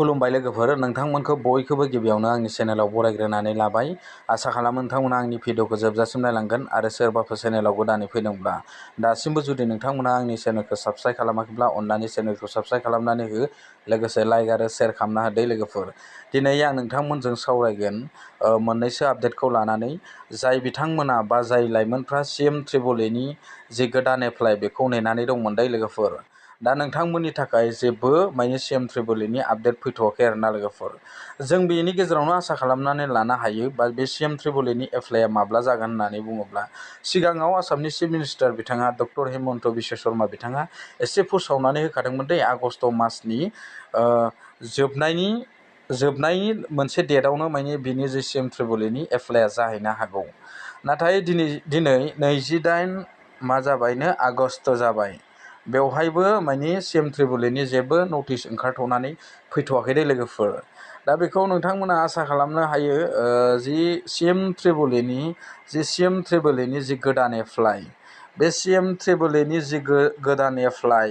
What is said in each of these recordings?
खुलुमबाय लोगोफोर, नोंथांमोनखौ बयखौबो गिबियावनो आंनि चेनेलाव बरायग्रोनानै लाबाय। आसा खालामो नोंथांमोना आंनि भिडिअखौ जोबजासिम नायलांगोन आरो सोरबाफोर चेनेलाव गोदानै फैदोंब्ला दासिमबो जुदि नोंथांमोना आंनि चेनेलखौ साबस्क्राइब खालामाखैब्ला अननानै चेनेलखौ साबस्क्राइब खालामनानै हो, लोगोसे लाइक आरो शेयार खालामना होदो लोगोफोर। दिनै आं नोंथांमोनजों सावरायगोन मोननैसो आपडेटखौ लानानै, जाय बिथांमोना बा जाय लाइमोनफ्रा CMAAA जि गोदान एप्लाइ बेखौ नेनानै दंमोन दै लोगोफोर। दा नोंथांमोननि थाखाय जेबो CMAAA आपडेट फैथ'वाखै आरोना लोगोफोर। जों बेनि गेजेरावनो आसा खालामनानै लानो हायो बा बे CMAAA एप्लाइआ माब्ला जागोन होननानै बुङोब्ला, सिगाङाव आसामनि चिफ मिनिस्टार बिथाङा डक्टर हेमन्त बिश्व शर्मा बिथाङा एसे फोसावनानै होखादोंमोन दे, आगष्ट मासनि जोबनायनि मोनसे डेटआवनो बिनि जे CMAAA एप्लाइआ जाहैनो हागौ। नाथाय दिनै 28 आगष्ट जाबाय। बेवहायबो CMAAA जेबो नटिस ओंखारथ'नानै फैथ'वाखै दे लोगोफोर। दा बेखौ नोंथांमोना आसा खालामनो हायो जि CMAAA जि गोदान एप्लाइ, बे CMAAA जि गोदान एप्लाइ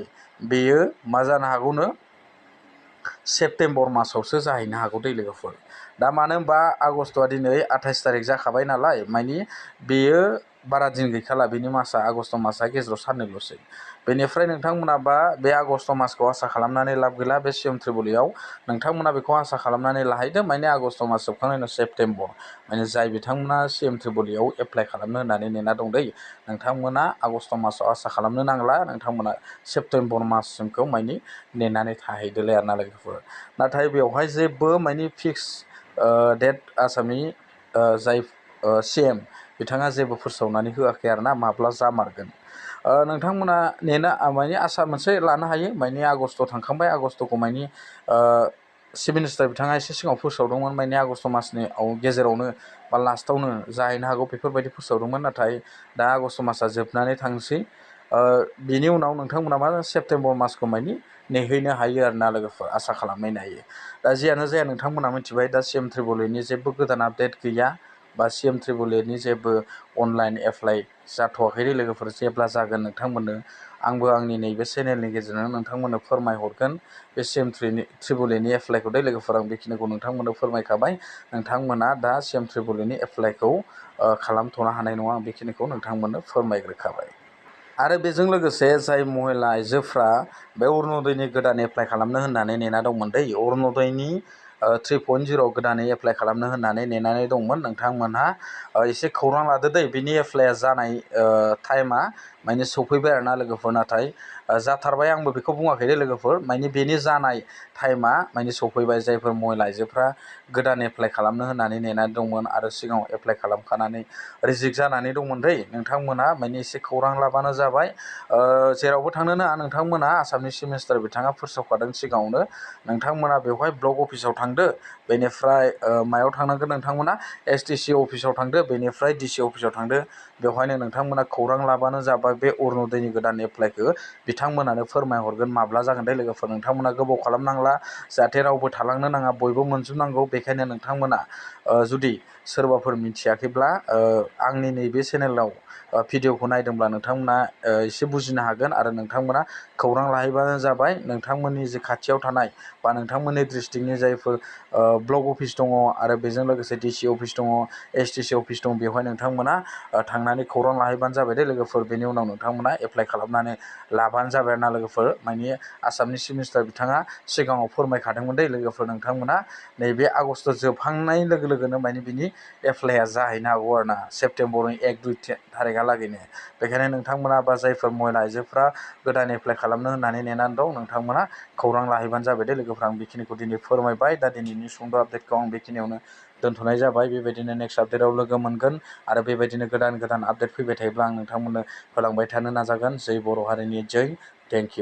बेयो मा जानो हागौनो, सेप्तेम्बर मासावसो जाहैनो हागौ दै लोगोफोर। दा मानो होनबा आगष्टआ दिनै 28 तारिख जाखाबाय नालाय, बेयो बारा दिन गैखाला, बेनि मासआ आगष्ट मासआ गेजेराव साननैल'सै। बेनिफ्राय नोंथांमोना बे आगष्ट मासखौ आसा खालामनानै लाब गैला। बे CMAAAआव नोंथांमोना बेखौ आसा खालामनानै लाहैदो आगष्ट मास जोबखांनायनि उनाव सेप्तेम्बर, जाय बिथांमोना CMAAआव एप्लाइ खालामनो होननानै नेना दं दै, नोंथांमोना आगष्ट मासाव आसा खालामनो नांला, नोंथांमोना सेप्तेम्बर माससिमखौ नेनानै थाहैदोलाय आरोना लोगोफोर। नाथाय बेवहाय जेबो फिक्स डेट आसामनि जाय CM बिथाङा जेबो फोसावनानै होआखै आरोना, माब्ला जामारगोन। नोंथांमोना नेनो आसा मोनसे लानो हायो, आगष्ट थांखांबाय, आगष्टखौ चिफ मिनिस्टार बिथाङा एसे सिगाङाव फोसावदोंमोन, आगष्ट मासनि गेजेरावनो बा लास्टावनो जाहैनो हागौ बेफोरबायदि फोसावदोंमोन। नाथाय दा आगष्ट मासआ जोबनानै थांसै, बिनि उनाव नोंथांमोना सेप्तेम्बर मासखौ नेहैनो हायो आरोना लोगोफोर, आसा खालामनायनो हायो। दा जियानो जाया नोंथांमोना मिथिबाय, दा CMAAA जेबो गोदान आपडेट गैया बा CMAAA जेबो अनलाइन एप्लाइ जाथ'वाखै लोगोफोर। जेब्ला जागोन नोंथांमोननो आंबो आंनि नैबे चेनेलनि गेजेरजों नोंथांमोननो फोरमायहरगोन बे CMAAA एप्लाइखौ दै लोगोफोर। आं बेखिनिखौ नोंथांमोननो फोरमायखाबाय। नोंथांमोना दा CMAAA एप्लाइखौ खालामथ'नो हानाय नङा, आं बेखिनिखौ नोंथांमोननो फोरमायग्रोखाबाय। आरो बेजों लोगोसे जाय महिला आइजोफ्रा बे अरुनदयनि गोदान एप्लाइ खालामनो होननानै नेना दंमोन दै, अरुनदयनि 3.0 गोदानै एप्लाइ खालामनो होननानै नेनानै दंमोन, नोंथांमोनहा एसे खौरां लादो दै। बिनि एप्लाइआ जानाय टाइमा सौफैबाय आरोना लोगोफोर। नाथाय जाथारबाय आंबो बेखौ बुङाखै दे लोगोफोर, बेनि जानाय टाइमा सौफैबाय। जायफोर महिला आइजोफ्रा गोदान एप्लाइ खालामनो होननानै नेनानै दंमोन आरो सिगाङाव एप्लाइ खालामखानानै रिजेक्ट जानानै दंमोन दै, नोंथांमोना एसे खौरां लाबानो जाबाय। जेरावबो थांनो नाङा, नोंथांमोना आसामनि चिफ मिनिस्टार बिथाङा फोसावखादों सिगाङावनो, नोंथांमोना बेवहाय ब्लक अफिसाव थांदो, बेनिफ्राय मायाव थांनांगोन नोंथांमोना, STC अफिसाव थांदो, बेनिफ्राय DC अफिसाव थांदो। बेवहायनो नोंथांमोना खौरां लाबानो जाबाय, बे अरुनदयनि गोदान एप्लाइखौ बिथांमोनानो फोरमायहरगोन माब्ला जागोन दे लोगोफोर। नोंथांमोना गोबाव खालामनांला, जाहाथे रावबो थालांनो नाङा, बयबो मोनजोबनांगौ। बेखायनो नोंथांमोना जुदि सोरबाफोर मिथियाखैब्ला आंनि नैबे चेनेलाव भिडिअखौ नायदोंब्ला नोंथांमोना एसे बुजिनो हागोन आरो नोंथांमोना खौरां लाहैबानो जाबाय। नोंथांमोननि जे खाथियाव थानाय बा नोंथांमोननि डिस्ट्रिक्टनि जायफोर ब्लक अफिस दङ आरो बेजों लोगोसे DC अफिस दङ, STC अफिस दङ, बेवहाय नोंथांमोना थांनानै खौरां लाहैबानो जाबाय दे लोगोफोर। बेनि उनाव नोंथांमोना एप्लाइ खालामनानै लाबानो जाबाय आरोना लोगोफोर। आसामनि चिफ मिनिस्टार बिथाङा सिगाङाव फोरमायखादोंमोन दे लोगोफोर, नोंथांमोना नैबे आगष्ट जोबहांनाय लोगो लोगोनो बिनि एप्लाइआ जाहैनो हागौ आरोना, सेप्तेम्बरनि 1-2 तारिखहालागैनो। बेखायनो नोंथांमोना बा जायफोर महिला आइजोफ्रा गोदान एप्लाइ खालामनो होननानै नेनानै दं, नोंथांमोना खौरां लाहैबानो जाबाय दे लोगोफोर। आं बेखिनिखौ दिनै फोरमायबाय। दा दिनैनि सुंद' आपडेटखौ आं बेखिनियावनो दोनथ'नाय जाबाय। बेबायदिनो नेक्स्ट आपडेटआव लोगो मोनगोन आरो बेबायदिनो गोदान गोदान आपडेट फैबाय थायोब्ला आं नोंथांमोननो होलांबाय थानो नाजागोन। जै बर' हारिनि जै। Thank you.